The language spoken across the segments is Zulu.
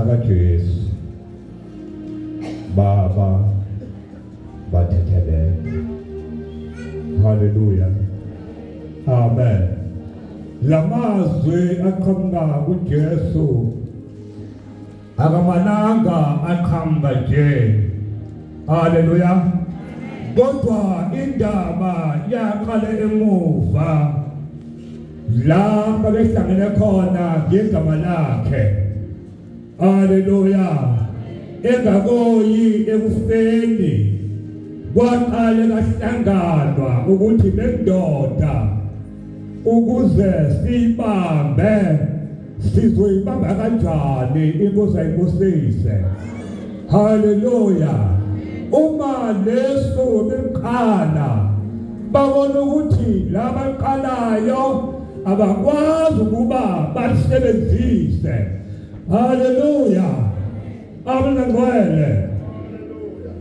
kaJesu. Baba bathethelele. Haleluya, amen. Lamazwi aqhamuka kuJesu akamananga aqhamuka nje. Haleluya. Kodwa indaba yaqala emuva la babehlangene khona ngegama lakhe. Haleluya. Engakoyi ekufeni kwaqale kahlanganwa ukuthi lendoda ukuze sibambe sizoyibamba kanjani inkosi ayibusise. Haleluya. Uma leso beqala babona ukuthi labaqalayo abakwazi ukuba basebenzise. Haleluya. Amen.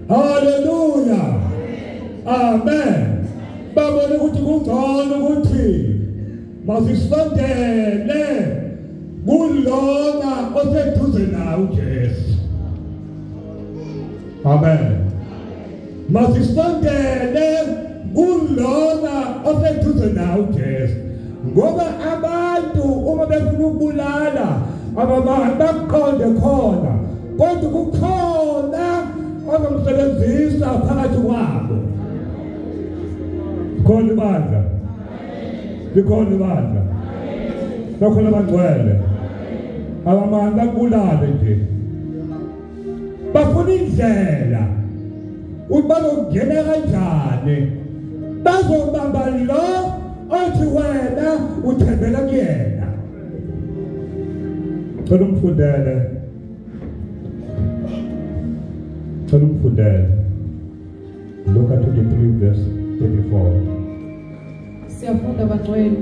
Haleluya. Amen. Babona ukuthi kungcono ukuthi masisondele kulona oseduze nawe uJesu. Amen. Masisondele kulona oseduze nawe uJesu, ngoba abantu uma befuna ukubulala ababantu baqonde khona, kodwa kukhona ozomsebenzisa phakathi kwabo. Khona ibandla, likhona ibandla, bakhona abangcwele abamani bakubulale nje, bafuna indlela ukuthi bazongena kanjani, bazobamba lo othi wena uthembela kuyena. Cela umfundele, cela umfundele Luka 23 verse 34. Siyafunda bangcwele.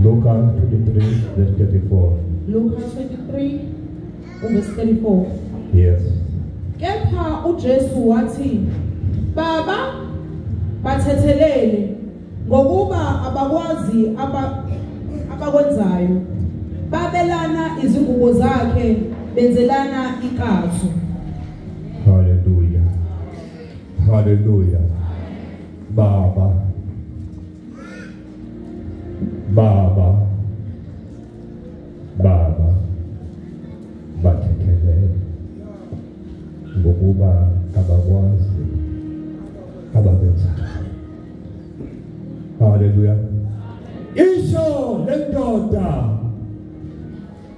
Luka 23 verse 34. Luka 23 verse 34. Yes. Kepha uJesu wathi, Baba bathethelele ngokuba abakwazi abakwenzayo. Babelana izingubo zakhe benzelana inkatho. Haleluya. Haleluya. Baba, Baba, Baba bathethelele ngokuba abakwazi abakwenzayo. Haleluya. Isho lendoda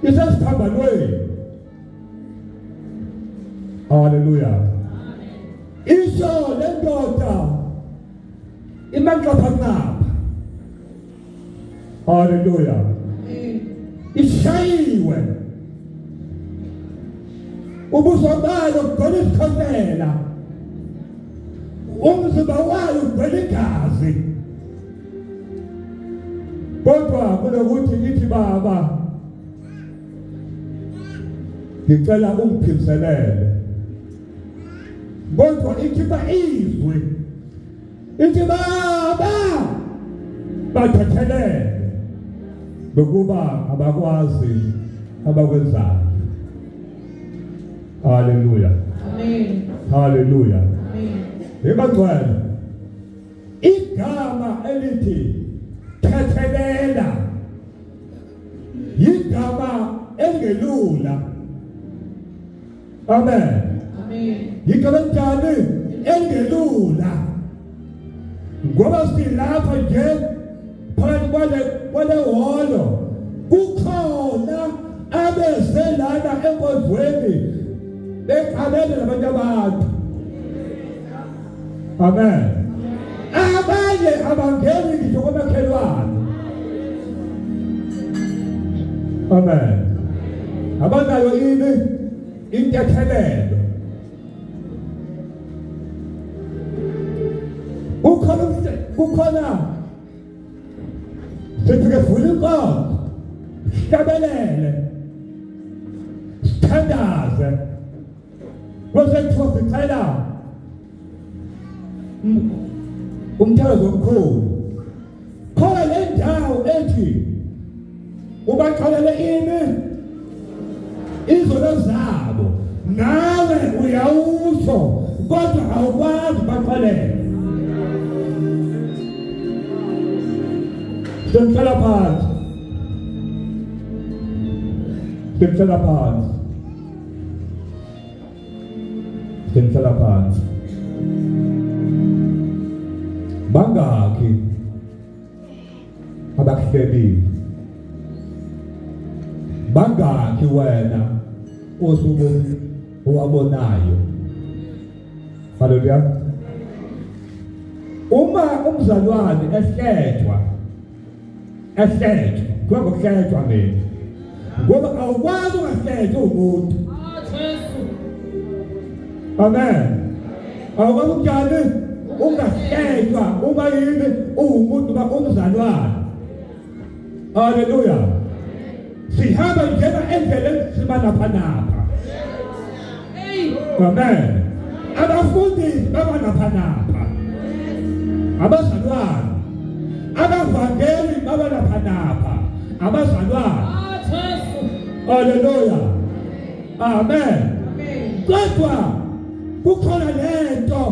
isesiphambanweni. Haleluya. Isho lendoda imanqaphanqapha. Haleluya. Ishayiwe ubuso bayo kugcwele isikhosela, umzimba wayo ugcwele igazi, kodwa kunokuthi ithi Baba ngicela ungiphindiselele, kodwa ikhipha izwi ithi Baba bathethelele ngokuba abakwazi abakwenzayo. Haleluya. Amen. Haleluya. Amen. Yebangcwele, igama elithi thethelela igama engelula. Amen. Amen. Igama njani engelula, ngoba silapha nje phakathi kwale holo kukhona abeze lana enkonzweni beqabele nabanye abantu. Amen. Abanye abangeni ngisho kwamakhelwane. Amen. Abanayo ini intethelelo. Kukhona sifike vula inkonzo, sihlabelele, sithandaze, bese kuthiwa sicela umthandazo omkhulu. Khona le ndawo ethi ubaqalele ini izono zabo. Nawe uyawusho kodwa awukwazi baxolele. Simhlala phansi. Simhlala phansi. Simhlala phansi. Bangaki abakuhlebile? Bangaki wena osuku owabonayo? Haleluya. Uma umzalwane ehlethwa, ehlethwa, kuyakuhlethwa mina. Ngoba awukwazi ungahlethwa umuntu. Amen. Awukwazi ukujani ungahlethwa uma yini uwumuntu ba umzalwane. Haleluya. Sihamba njena endleleni sibanaphanapha. Amen. Abafundisi babanaphanapha. Abazalwane. Abavangeli babanaphanapha. Abazalwane. Haleluya. Amen. Kodwa kukhona lento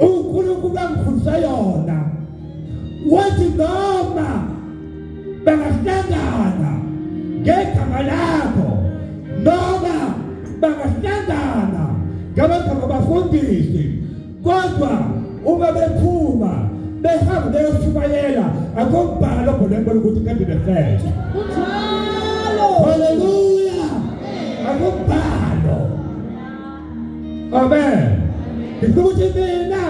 uNkulunkulu angifundisa yona. Wathi noma bangahlangana ngegama lakho, noma bangahlangana ngabagama abafundisi, kodwa uma bephuma behamba beyoshumayela akumbhalo obholweni ukuthi kade behlele. Kunjalo. Haleluya. Akumbhalo. Amen. Ngikuthi mina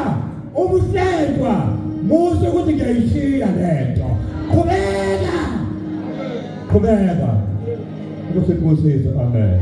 umuhlengwa musa ukuthi ngiyayishiya lento. Qhubeka. Qhubeka. Ukusibusisa. Amen.